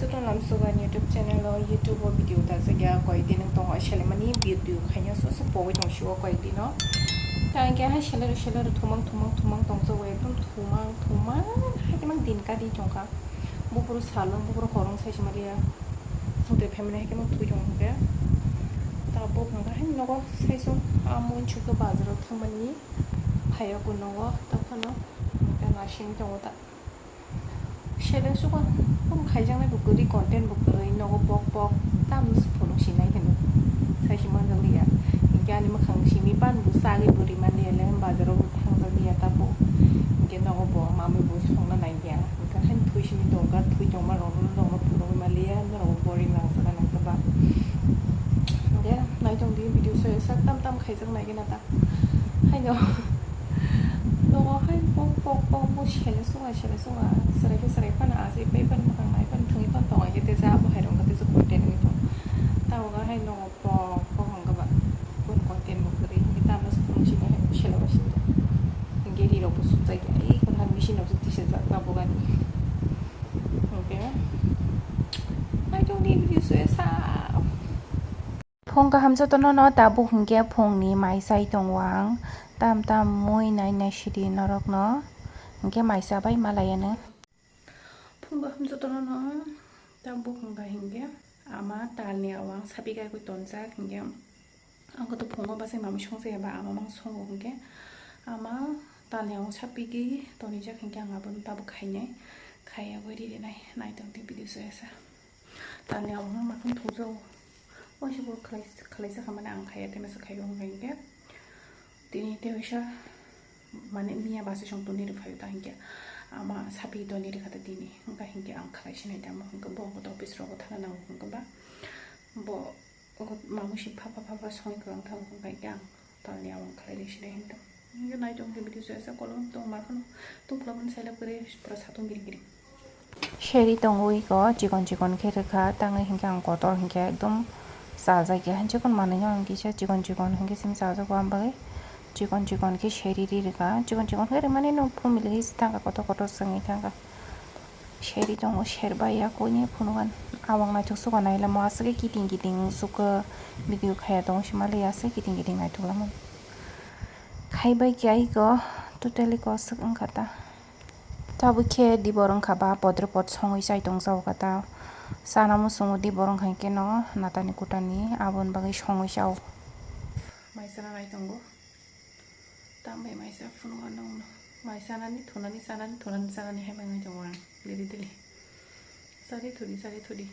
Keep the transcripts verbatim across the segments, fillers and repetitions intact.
Joto lamsugani YouTube channel o, YouTube o video dajak ya, koyekdin wng tongo, selemani video khaina so so pogwi tong sio koyekdin o. Ta hwnkhe hai selero selero thumang thumang thumang tong jago, ekdom thumang thumang hai tongmani din kadi tongkha. Buphuru salwng, buphuru horwng sai se maliya. Hwnkhe family hai khe thwi tong hwnkhe. Ta bo hwnkhe hai nogo sai sung, a monchukhe bazaro thangmani phaiya kunogo, ta phano hwnkhe nasing tongo ta. Sele sugo, bum khaijaknai bo kwrwi, content bo kwrwi, nogo pok pok, tamni se phunuk sinai hino. Sai se manjak liya. Hinkhe ani mwkhang simi pan bo sagwi bo rima liya le, bazaro bo thangjak liya ta bo. Hinkhe nogo bo mamwi bo songna nai liya. Hinkhe haino thwi simi tongkha, thwi tongma rok no, rok no phunugwi ma liya, norok bo boring nang jaga nang khe ba. Hinkhe naitong di video so sak tam tam khaijak nai gana ta. Haino. Nogo hai pok pok pok bo sele sunga sele sunga. Serai khe serai phano asai pai phano mwkhang nai phano thwngwi phano tongo khe tesa abo hai rok khe tesa content wngwi tongo. Tabuk hai nogo pok pok hwnkhe ba. Boni content bo kwrwi hwnkhe tamo se phunuk simi hai sela ba sini. Hinkhe ri rok bo sukjak ya. Ei khonani machine rok se tisajak tabuk ani. Hinkhe. Naitong di video so esa. Phung kaham jotono no tabuk hinkhe phungni mai chai tongo ang. Tam tam mui nai nai sidi norokno hinkhe mai chabai malaiano. Phung kaham jotono no tabuk hwnkha hinkhe ama talni awang sapi kaikwi tonjak hinkhe ang khe phungo bwsai mamwi songsa ya ba ama mang songo hinkhe ama talni awang sapigwi tonijak hinkhe ang abono tabuk khainai khaiya gwi ri rinai naitong di video so esa. Talni awang makham thungjago. Waisa bo khlai, khlaisa kha mane ang khaiya, tei masa khaiya wngkha hinkhe. Tini tei waisa mane miya basa song toni rwphaio ta hinkhe. Ama sapi toni rwkha ta tini. Wngkha hinkhe ang khlai sinai tamo hinkhe bo office rogo thana nango hinkhe ba. Bo mamwi si phapha phapha songwi kwlang thango hinkhe ang. Talni awang khlai ri sinai hinto. Hinkhe naitong khe video so esa kolom tong mar khano tungphla mani sailab kwrwi pura satung giri giri. Seri tongwi ko chikon chikon khe rwkha tangwi hinkhe ang kotor hinkhe ekdom chajak ya. Chikon manwi no ang kisa chikon chikon hinkhe simi chajago ang bagwi. Chikon chikon khe seri ri rwkha. Chikon chikon khe rwmani no phumili se thangkha kotor kotor swngwi thangkha. Seri tongo, serbai ya koine phunukgan. Awang naithok suka nailamo aswk kiting kiting suka video khaya tongo simali aswk kiting kiting naithok lamo. Khaibai khe aiko totally koswk wngkha ta. Tabuk khe dibor wngkha ba podre pod songwi chai tong jao kha ta. Chana muchungo dibor wngkha khe no natani kutani aboni bagwi songwi chao. Mai chana nai tongo. Tambai maisa phunukgo nongno. Mai chanani thunani chanani thunani chanani hai manwi tongo ang daily daily. Chadi thudi chadi thudi.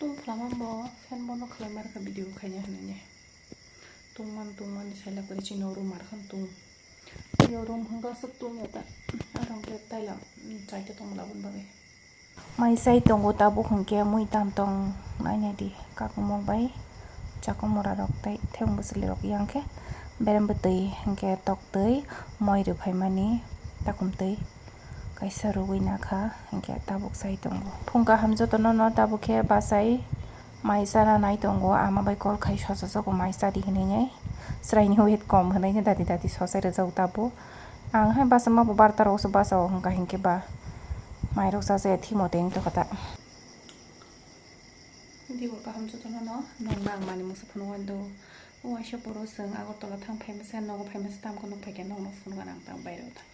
Tungphla mambo fan bono khlai mar kha video khaina hinwi. Tungman tungmani sailab kwrwi chini oro mar khan tung. Yo room hwnka swk tungya ta. Arang khe taila, mm, chaita tongmani bagwi. Mai chai tongo tabuk hwnkhe mui tam tong nainai di kakmok bai chakung mura rok tei thayung bwchwlwi rok yang khe berem bwtwi hwnkhe tok twi moi rwphaimani takum twi kaisa rwui nakha hwnkhe tabuk chai tongo. Phung kaham jotono no tabuk khe bachai mai chana nai tongo ama bai call khai sosa jago mai chadi hinwi nai chwraini weight kom hinwi nai dati dati sosai rwjago tabuk. Ang hai basa ma bo barta rok se basa o hwnkha hinkhe ba mai rok chajakya thimo tei wngtokha ta. Dibo kaham jotono no nokna ang mani mungsa phunukgo do. O waisa boro chwng Agartala thang phaimasa nogo phaimasa tamkhe nukphaikhe nokno phunukgo ang tang baireo thang.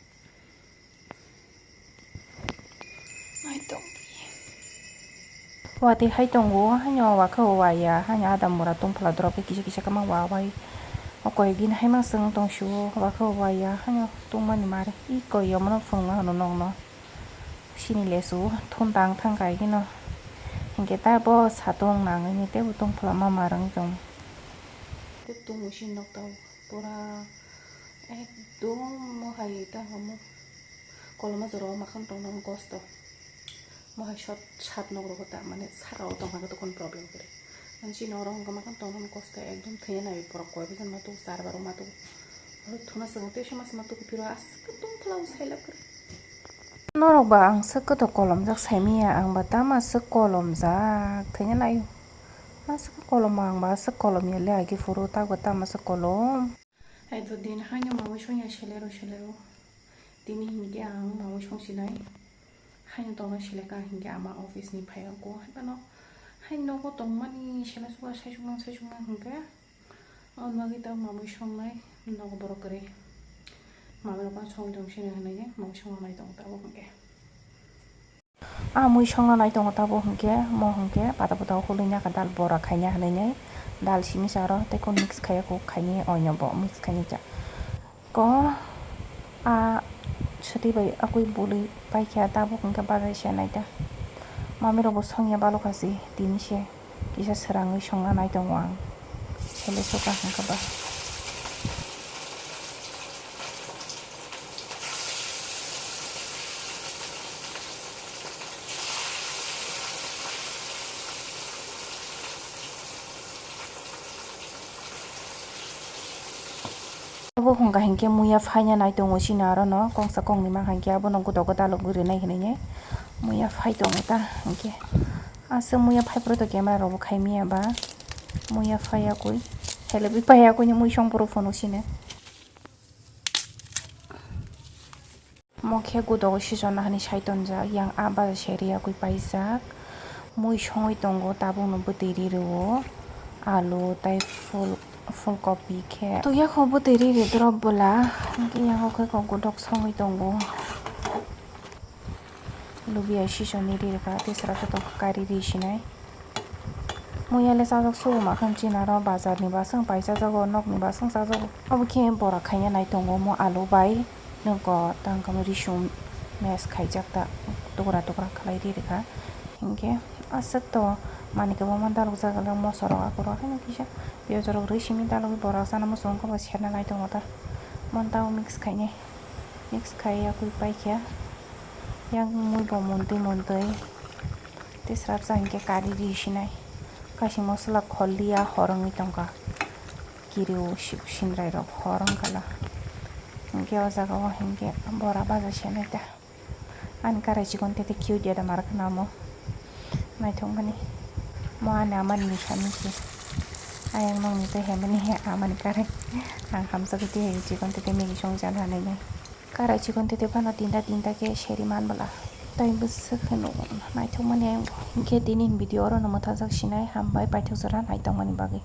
Watwi hai tongo, haino wakha o waya, haino adam mura tongphla drop khe kisa kisa kwma wa bai. O koyekdin haima chwng tongsiwo, wakha o waya, haino tongmani mare. I koi omono phunukma hwnwi nokno. Sini lesu thun tang thang kai hino. Hinkhe ta bo satung nangwi ni teibo tongphla ma mar wngwi tong. Tei tongo sini nok tao pura ekdom mo hai ta hamo. Koloma jora o makhang tongna kosto. Mo hai sat, sat nok rogo ta, mane saka o tongkha khe tokon problem kwrwi. Mane chini oro hwnka makhang tongna kosto, ekdom thwina nai borok koi bwsano ma tugo, char bar ma tugo. Oro thuna swkang tei sema sema tugo piro aswk tongphla o sailab kwrwi. Norok ba ang swk kwthok kolomjak saimanya, ang ba tama swk kolomjak thwina nai. Aswk kolom ang ba aswk kolom ya le agi phuru tak ba tama swk kolom. Hai to din haino mawi songya selero selero. Tini hinkhe ang mawi songsinai. Haino tongna seleka hinkhe ama office ni phaiya ko, haibano hai nogo tongmani sela suga saisukmang saisukmang hinkhe, o bagwi ta mamui songnai nogo borok kwrwi. Mamui rok song tong sini hinwi mamui songna nai tongo tabuk hinkhe. A mui songna nai tongo tabuk hinkhe, mo hinkhe pata pata hului naka dal bora khaina hinwi nai dal simi sa aro tei ko mix khaiya ko khaini oino bo mix khaini cha. Ko a swtwi bai akui bului paikha tabuk hinkhe bazai se naita. Mamirokbo songya balokha se tini se kisa swrangwi songna nai tongo ang. Sele soka hinkhe ba. Obo hwnka hinkhe muya phaina nai tongo chini aro no kongsa kongni mankha hinkhe abono godogo dalogwi rwnai hinwi ne muya phai tongo ta hinkhe aswk muya phai phuru to camera rok bo khai maya ba muya phai yakui helebwi phai yakui ni mui song phuru phunuk sini. Mo khe godogo sichonna hinwi sai tonjak, yang a baja se riyakui paijak. Mui songwi tongo, tabukno bwtwi ri rwo. Alu tei phul, phulkopi khe. Twi yakho bwtwi ri ri drop bwla, hwnkhe yang o khe kok godok songwi tongo. Lubiya sichonni ri rwkha, tei swrapsa tok kari ri sinai. Muya le chajak sugo ma khe chini aro bazar ni baswng pai chajago, nok ni baswng chajago. Obo khe bora khaina nai tongo omo alu bai nwng ko tang khe risum mes khaijak ta tukra tukra khlai ri rwkha. Hinkhe aswk to manwi kwbangma dalok jak moso rok akurok haino kisa piyaj rok rwi simi dalogwi bora chana muchung wngkha bo serna nai tongo ta. Mon tao mix khainai, mix khai yakui paikha yang mui bo montwi montwi. Tei swrapsa hinkhe kari ri sinai. Kaising mosola kholiya hor wngwi tongkha. Kiriwo si-, sinrai rok hor wngkhala. Hinkhe o jaga o hinkhe bora baja senai ta. Ani karai chikon tete cute ya da mar khna mo. Naithok mani. Mo ani amani ni sami si. Ayang nokni tei hemani he amani karai. Ang hamjakgwi tei hai chikon tete megi song jana hanai nai. Karai chikon tete phano tinta tinta khe seri man bwla. Tai bwswk hwno naithokmani ayang bo. Hinkhe tini ni video oro no mwthajak sinai, hambai paithak jora naitokmani bagwi.